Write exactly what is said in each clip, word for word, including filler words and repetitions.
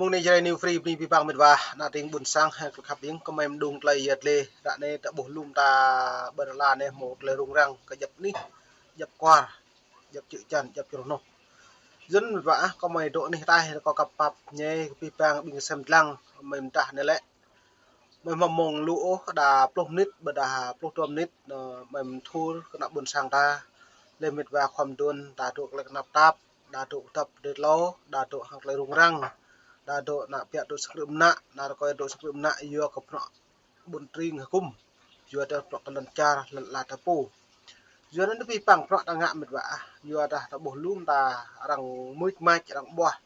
Mông anai Jrai New Free bơni abih bang mĕt wa, ană tring ƀuôn sang, hăng khăp ing, kơmơi mơđung tơlơi yăt lĕ, ră anai ta ƀuh lŏm ta ƀơi lŏn ala anai, hmâo tơlơi rŭng răng, kơ djăp anih, djăp kuar, djăp čư̆ čan, djăp črôh noh. Yua anŭn mĕt wa ah, kơmơi dŏ anih ataih, kơ kăp pap ñai, kơ abih bang ƀing sem lăng, kơmơi mơdah anai lĕ. Mơi hmâo mông lu ôh, đa pluh mơnit, ƀôdah pluh dua mơnit, ơ, mơi mơthur kơ ană ƀuôn sang ta. Lĕ mĕt wa khŏm đun, đa dŏ tơlơi kơnap tap, đa dŏ dăp dêh lâo, đa dŏ hăng tơlơi rŭng răng, đa dŏ ană ƀiă dŏ sơkrư̆ mơnă, ană rơkơi dŏ sơkrư̆ mơnă, yua kơ bruă ƀun tring hơkŭm, yua tơ bruă kơ lŏn čar, lŏn ala ta pô. Yua anŭn abih bang bruă ta ngă mĕt wa ah, yua dah ta ƀuh lŏm ta arăng mưč mač, arăng ƀuah.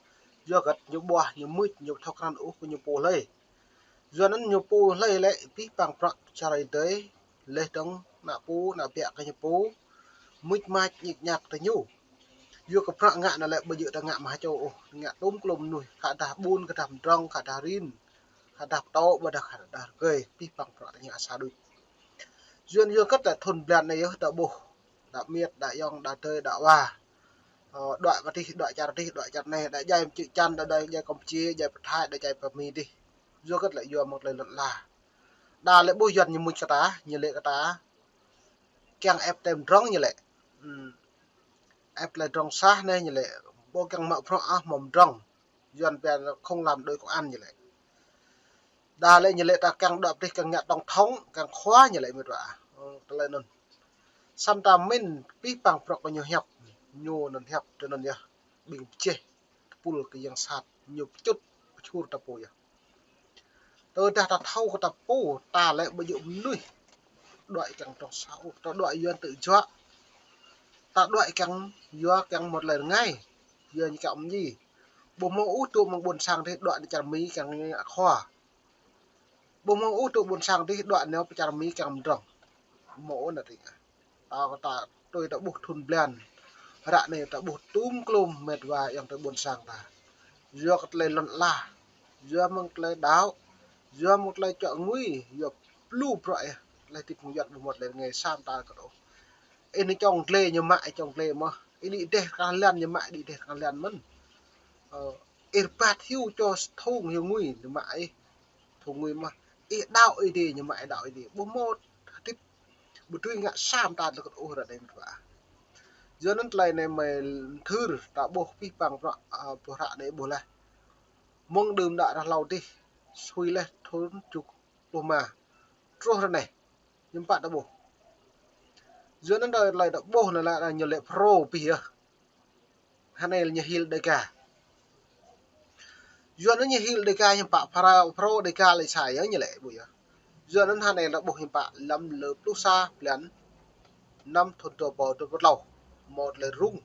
Yua hơget ñu ƀuah, ñu mưč, ñu thâo krăn ôh kơ ñu pô hlơi. Yua anŭn ñu pô hlơi lĕ abih bang bruă čar adai, laih dơ̆ng ană pô, ană ƀiă kơ ñu pô, mưč mač ñik ñak tơ ñu. Yua kơ bruă ngă anŭn lĕ ƀu djơ̆ ta ngă mă ha čô ôh, ngă tŭm klŏm mơnuih, khă dah ƀun, khă dah mơdrŏng, khă dah rin, khă dah pơtô, ƀôdah khă dah rơgơi, abih bang bruă ta ngă sa đôč. Yua anŭn yua hơget lĕ thun blan anai yơh ta ƀuh, đa miêt, đa ayŏng, đa adơi, đa wa. Ơ, đuaĭ pơ adih, đuaĭ čar adih, đuaĭ čar anai, đa djai čư̆ čan, đa djai Kampuchia, djai pơ Thái, đa djai pơ Mi adih. Yua hơget lĕ yua mơ̆ng tơlơi lŏn ala. Đa lĕ ƀuh Yuan ñu mưč kơ ta, ñu lĕ kơ ta kiăng ĕp tơlơi mơdrŏng ñu lĕ. Ưm. Ĕp tơlơi mơdrŏng sah anai ñu lĕ. Ƀu kiăng mă bruă ah hmâo mơdrŏng. Yuan pia không làm đội công an ñu lĕ. Đa lĕ ñu lĕ ta kiăng đuaĭ pơ adih kiăng ngă tổng thống, kiăng khua ñu lĕ mĕt wa. Ơ, tơlơi anŭn. Samơ̆ ta mĭn abih bang bruă kơ ñu hiăp. Ñu anŭn hiăp tơ anŭn yơh. Ƀing pơjeh, tơpul kơ yang sat, ñu pơčŭt, pơčur ta pô yơh. Tơdah ta thâo kơ ta pô, ta lĕ ƀu djơ̆ mơnuih đuaĭ kiăng tŏng sa ôh, ta đuaĭ yua tơjuă. Ta đuaĭ kiăng yua kiăng mơ̆t lĕ rơngai. Yua ñu kiăng mơñi. Ƀu hmâo ôh dŏ mơ̆ng ƀuôn sang adih đuaĭ nao čar Mi kiăng ngă khua. Ƀu hmâo ôh dŏ ƀuôn sang adih đuaĭ nao pơ čar Mi kiăng mơdrŏng. Ƀu hmâo ôh ană tring ah. Ta, ta tui ta ƀuh thun blan. Ră anai ta ƀuh tŭm klŏm mĕt wa ayŏng adơi ƀuôn sang ta. Yua kơ tơlơi lŏn ala. Yua mơ̆ng tơlơi đaŏ. Yua mơ̆ng tơlơi čuă ngui. Yua lu bruă yơh. Tơlơi hơdip mơ̆ng Yuan ƀu mơ̆t lĕ rơngai sa mơta kơ ôh. Ih nao čŏng glai ñu mă, ih čŏng glai mơ̆n. Ih đĭ dêh tơkang lan ñu mă, ih đĭ dêh tơkang lan mơ̆n. Ơ, ih rơbat hyu čô thŭng hyu ngui ñu mă ih. Thŭng ngui mơ̆n. Ih đaŏ Ơi Adai ñu mă ih đaŏ Ơi Adai. Ƀu hmâo hơdip ƀu dưi ngă sa mơta tơlơi kơt ôh ră anai mĕt wa. Yua anŭn tơlơi anai mơi mơthưr ta ƀuh abih bang bruă, ơ, ƀuh ră anai ƀuh laih. Mơ̆ng đưm đă ră hlâo adih, sui laih thun tơjuh pluh rơma. Truh ră anai, hiư̆m pă ta ƀuh. Yua anŭn tơlơi, tơlơi ta ƀuh anŭn lĕ ñu lĕ Phrô abih yơh. Hơnai lĕ ñu hil Đêga. Yua anŭn ñu hil Đêga hiư̆m pă Phrô, Phrô Đêga lĕ sa yơh ñu lĕ ƀu yơh. Yua anŭn hơnai lĕ ƀuh hiư̆m pă lăm lơ pluh sa blan năm thun dua rơbâo dua pluh klâo. Hmâo tơlơi rŭng.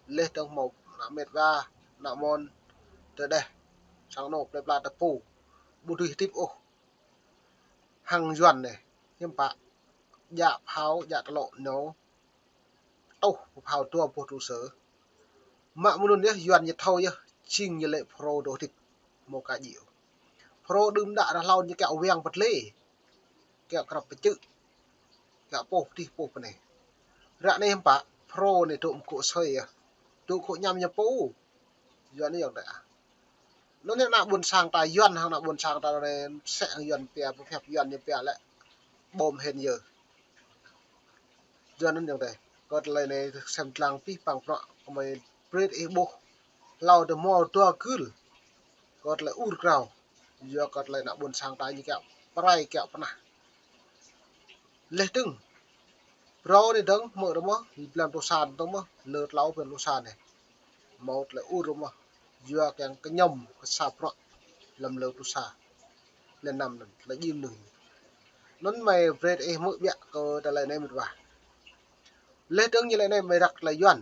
Laih dơ̆ng hmâo ană mĕt wa, ană mơ̆n, tơdeh, sang anŏ plơi pla ta pô. Ƀu dưi hơdip ôh. Hăng Yuan anai, hiư̆m pă, djă phao, djă tơlŏ nao, tuh phao dua boh trụ sở. Mă mơ̆ng anŭn yơh, Yuan ñu thâo yơh, jing ñu lĕ Phrô dŏ hơdip, hmâo ka djơ̆. Phrô đưm đă ră hlâo ñu kiaŏ wang pơtlê, kiaŏ krăp pơčư̆, kiaŏ pôh pơdih pôh pơ anai. Ră anai hiư̆m pă, Phrô anai dŏ mơkŏ asơi yơh, dŏ kŏ añăm ñu pô. Yuan anai yơh dêh. Anŭn anai ană ƀuôn sang ta Yuan hăng ană ƀuôn sang ta anai sĕ hăng Yuan pia, pơhiăp Yuan ñu pia lĕ bom hên yơh. Yuan anŭn yơh dêh. Kơ tơlơi anai sem lăng abih bang bruă kơmơi brơi ih ƀuh. Hlâo dơ̆ng hmâo dua gưl. Kơ tơlơi ur krao. Yua kơ tơlơi ană ƀuôn sang ta ñu kiaŏ pơrai kiaŏ pơnah. Laih dơ̆ng. Phrô anai dơ̆ng hmư̆ rơmơ̆, blan pluh sa dơ̆ng mơ̆, lơ tlâo blan pluh sa anai. Hmâo tơlơi ur rơmơ̆, yua kiăng kơñăm kơ sa bruă lăm lơ pluh sa. Lĕ năm anŭn, tơlơi djim anŭn. Anŭn mơi brơi ih hmư̆ biă kơ tơlơi anai mĕt wa. Laih dơ̆ng ñu lĕ anai mơi răk tơlơi Yuan.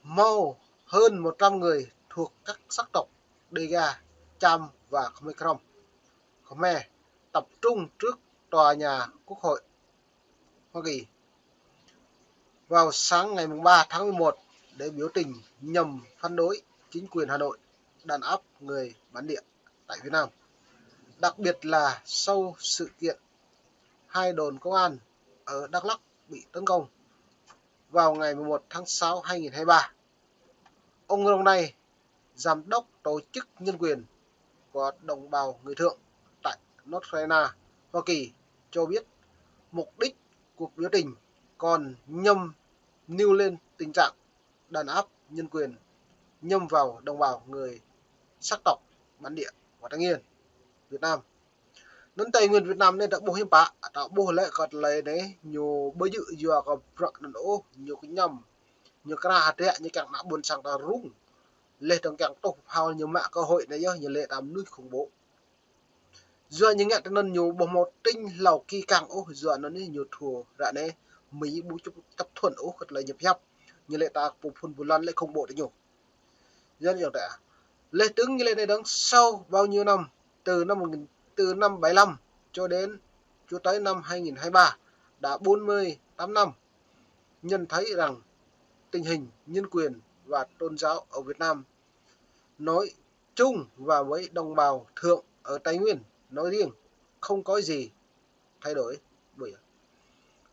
Hmâo hơn một trăm người thuộc các sắc tộc Đêga, Cham và Khmer Krom. Khmer tập trung trước tòa nhà Quốc hội Hoa Kỳ vào sáng ngày mùng ba tháng mười một để biểu tình nhằm phản đối chính quyền Hà Nội đàn áp người bản địa tại Việt Nam. Đặc biệt là sau sự kiện hai đồn công an ở Đắk Lắk bị tấn công vào ngày mười một tháng sáu hai nghìn hai mươi ba. Ông Rong Nay, giám đốc tổ chức nhân quyền của đồng bào người Thượng tại North Carolina, Hoa Kỳ cho biết mục đích cuộc biểu tình còn nhằm nêu lên tình trạng đàn áp nhân quyền nhằm vào đồng bào người sắc tộc bản địa và Tây Nguyên, Việt Nam. Anŭn Tây Nguyên Việt Nam anai ta ƀuh hiư̆m pă, ta ƀuh lĕ kơ tơlơi anai, ñu ƀu djơ̆ yua kơ bruă anŭn ôh, ñu kơñăm, ñu kra hơdră, ñu kiăng ană ƀôn sang ta rŭng. Laih dơ̆ng kiăng tuh phao ñu mă cơ hội anai yơh, ñu lĕ ta mơnuih khủng bố. Yua ñu ngă tui anŭn ñu ƀu hmâo tring hlâo kĭ kăng ôh, yua anŭn anai ñu thua ră anai, Mỹ ƀu chấp, chấp thuận ôh kơ tơlơi ñu pơhiăp. Ñu lĕ ta pô phun ƀu lăn lĕ khủng bố tơ ñu. Dân dòng ta. Laih dơ̆ng ñu lĕ anai dơ̆ng sau bao nhiêu năm, từ năm một nghìn, từ năm bảy lăm cho đến, cho tới năm hai nghìn hai ba, đã bốn mươi tám năm, nhận thấy rằng tình hình nhân quyền và tôn giáo ở Việt Nam nói chung và với đồng bào Thượng ở Tây Nguyên nói riêng không có gì thay đổi. Ƀơi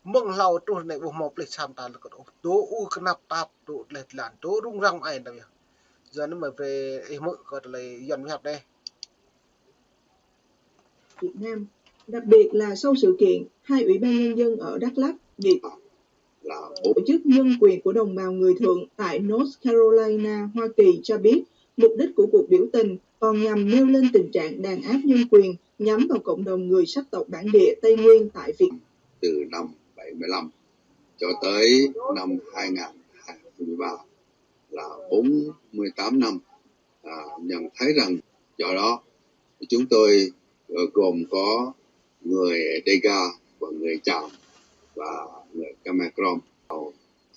mơ̆ng hlâo truh anai ƀu hmâo plih sa mơta lơkơt ôh. Tơ ư kơnăp tap tơ tơleh tơlan, tơ rŭng răng ai tơ yơh. Yua anŭn mơ̆ brơi ih hmư̆ kơ tơlơi Yuan mơhiăp anai. Việt Nam. Đặc biệt là sau sự kiện hai ủy ban nhân dân ở Đắk Lắk, Việt là tổ chức nhân quyền của đồng bào người Thượng tại North Carolina, Hoa Kỳ cho biết mục đích của cuộc biểu tình còn nhằm nêu lên tình trạng đàn áp nhân quyền nhắm vào cộng đồng người sắc tộc bản địa Tây Nguyên tại Việt Nam. Từ năm bảy mươi lăm cho tới năm hai nghìn hai mươi ba là bốn mươi tám năm, à, nhận thấy rằng do đó chúng tôi, ờ, gồm có người Đêga và người Cham và người Khmer Krom,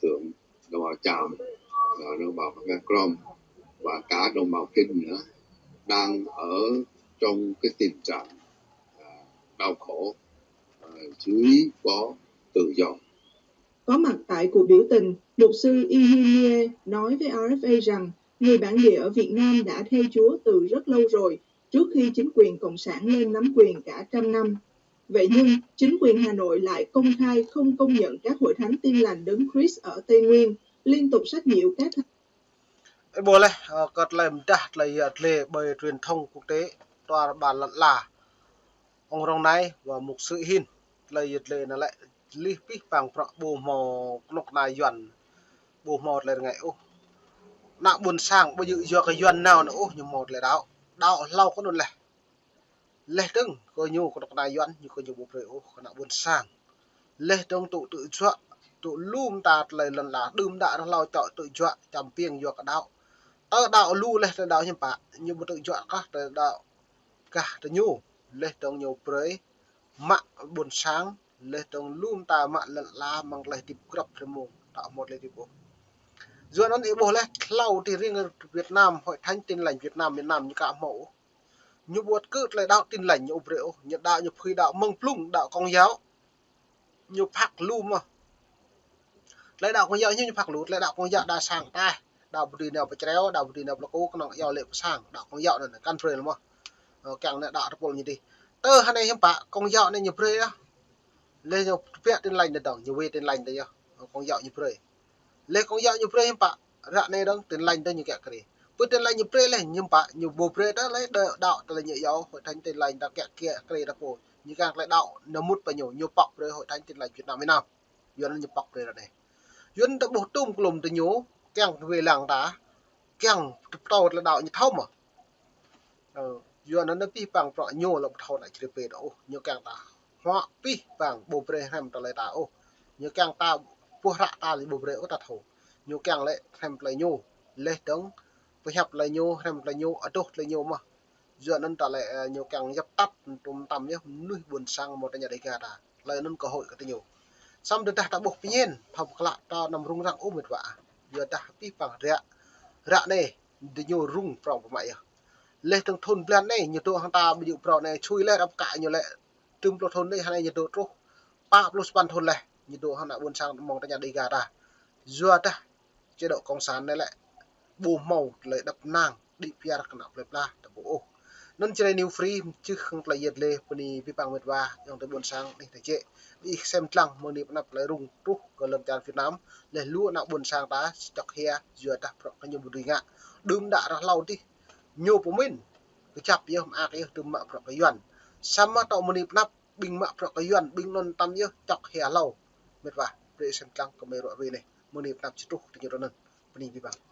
Thượng, đồng bào Cham, ờ, đồng bào Khmer Krom và cả đồng bào Kinh nữa đang ở trong cái tình trạng, à, đau khổ, à, dưới bó tự do. Có mặt tại cuộc biểu tình, mục sư Ihinie nói với R F A rằng người bản địa ở Việt Nam đã theo Chúa từ rất lâu rồi, trước khi chính quyền cộng sản lên nắm quyền cả trăm năm. Vậy nhưng, chính quyền Hà Nội lại công khai không công nhận các hội thánh Tin Lành Đấng Christ ở Tây Nguyên, liên tục sách nhiễu các Ơ, ƀuh laih, ơ, kơ tơlơi mơdah tơlơi yă tơlơi ƀơi truyền thông quốc tế, tơlơi ƀar lŏn ala. Ong rong anai, wa mục sư hin, tơlơi yă tơlơi anŭn lĕ, lih pih pang prăk ƀu hmâo kơnuk kơna Yuan, ƀu hmâo tơlơi rơngai ôh. Ană ƀôn sang, ƀu djơ̆ yua kơ Yuan nao anŭn ôh, ñu hmâo tơlơi đaŏ. Đaŏ hlâo kơ anŭn laih. Laih dơ̆ng, kơ ñu kơnuk kơna Yuan, ñu kơ ñu ƀu brơi ôh, kơ ană ƀôn sang. Laih dơ̆ng tŭ tơjuă, tŭ lŏm ta tơlơi lŏn ala, đưm đă rơhlâo čŏ tơjuă, čăm piêng yua kơ đaŏ. Tơ đaŏ lu laih tơ đaŏ hiư̆m pă, ñu ƀu tơjuă kah tơ đaŏ kah tơ ñu, laih dơ̆ng ñu brơi, mă ƀôn sang, laih dơ̆ng lŏm ta mă lŏn ala mơ̆ng tơlơi hơdip grăp tơlơi mông, ta hmâo tơlơi hơdip ôh. Yua anŭn ih ƀuh laih, hlâo tih riêng Việt Nam, Hội Thánh Tin Lành Việt Nam, miền Nam ñu ka hmâo ôh. Ñu ƀu ăt kơ tơlơi đaŏ Tin Lành ñu ƀu brơi ôh, ñu đaŏ ñu phui đaŏ mơ̆ng blung đaŏ Công giáo. Ñu phak lu mơ̆. Tơlơi đaŏ Công giáo ñu, ñu phak lu, tơlơi đaŏ Công giáo đa sang ta. Đaŏ ƀu dưi nao pơ čreo, đaŏ ƀu dưi nao pơ lơkô, kơnơ̆ng yua lĕ pơ sang, đaŏ Công giáo anŭn, kăn brơi lu mơ̆. Ơ, kiăng anai đaŏ tơpul ñu dih. Tơ hơnai hiư̆m pă, Công giáo anai ñu brơi yơh. Laih ñu pơhiăp Tin Lành anai dơ̆ng, ñu wai Tin Lành anai yơh. Ơ, Công giáo ñu brơi. Laih Công giáo ñu brơi hiư̆m pă, ră anai dơ̆ng Tin Lành dơ̆ng ñu kiăng kri. Pơ Tin Lành ñu brơi laih hiư̆m pă, ñu ƀu brơi ta laih đaŏ, đaŏ tơlơi ñu yua Hội Thánh Tin Lành ta kiăng kiăng kri ta pô. Ñu kiăng tơlơi đaŏ, anŭn mŭt pơ ñu, ñu pŏk brơi Hội Thánh Tin Lành Việt Nam, Việt Nam. Yua anŭn ñu pŏk brơi ră anai. Yua anŭn ta ƀuh tum klum tơ ñu, kiăng wai lăng ta, kiăng tơptô tơlơi đaŏ ñu thâo mơ̆. Ơ, yua anŭn pih pang prăk ñu lŏm thâo ană čri pê ta ôh, ñu kiăng ta. Huă pih pang ƀu brơi hrăm tơlơi ta ôh. Ñu kiăng ta ƀuh ră ta lĕ ƀu brơi ôh ta thâo. Ñu kiăng lĕ hrăm tơlơi ñu. Laih dơ̆ng, pơhiăp tơlơi ñu, hrăm tơlơi ñu, adoh tơlơi ñu mơ̆. Yua anŭn tơlơi, ơ, ñu kiăng yap tăp tum tam yơh, mơnuih ƀôn sang mơ̆ tơña Đêga ta. Tơlơi anŭn cơ hội kơ tơ ñu. Samơ̆ tơdah ta ƀuh pơñen, thâo pơklă ta anăm rŭng răng ôh mĕt wa. Yua dah pih pang ră. Ră anai, tơ ñu rŭng prong pơmă yơh. Laih dơ̆ng thun blan anai, ñu dŏ hăng ta ƀu djơ̆ prong anai, sui laih răm kă ñu lĕ. Tơm pluh thun anai, hơnai ñu dŏ truh. Pă pluh sapăn thun laih, ñu dŏ hăng ană ƀôn sang mơ̆ng tơña Đêga ta. Yua dah, chế độ cộng sản anai lĕ, ƀu hmâo tơlơi đăp năng, đĭ piar kơ ană plơi pla, ta ƀu ôh. Anŭn Jrai New Free, čih hăng tơlơi yet lĕ, bơni pih pang mĕt wa, yŏng tơ ƀôn sang, anih ta jĕ. Ƀing ih sem lăng, mơ̆ng anai pơ anăp tơlơi rŭng truh kơ lŏn čar Việt Nam, laih lu ană ƀôn sang ta, čŏk hia, yua dah prăk kơ ñu ƀu dưi ngă. Đưm đă rơhlâo dih, ñu pơmĭn. Kơjăp yơh, mơak yơh, tơm mă bruă kơ Yuan. Samơ̆ tŏ mơni pơnăp, ƀing mă bruă kơ Yuan, ƀing anŭn tam yơh, čŏk hia hlâo. Mĕt wa, brơi sem lăng kơ mơi ruă ruai anai. Mơni pơnăp či truh tơ ñu tơ anŭn. Bơni abih bang.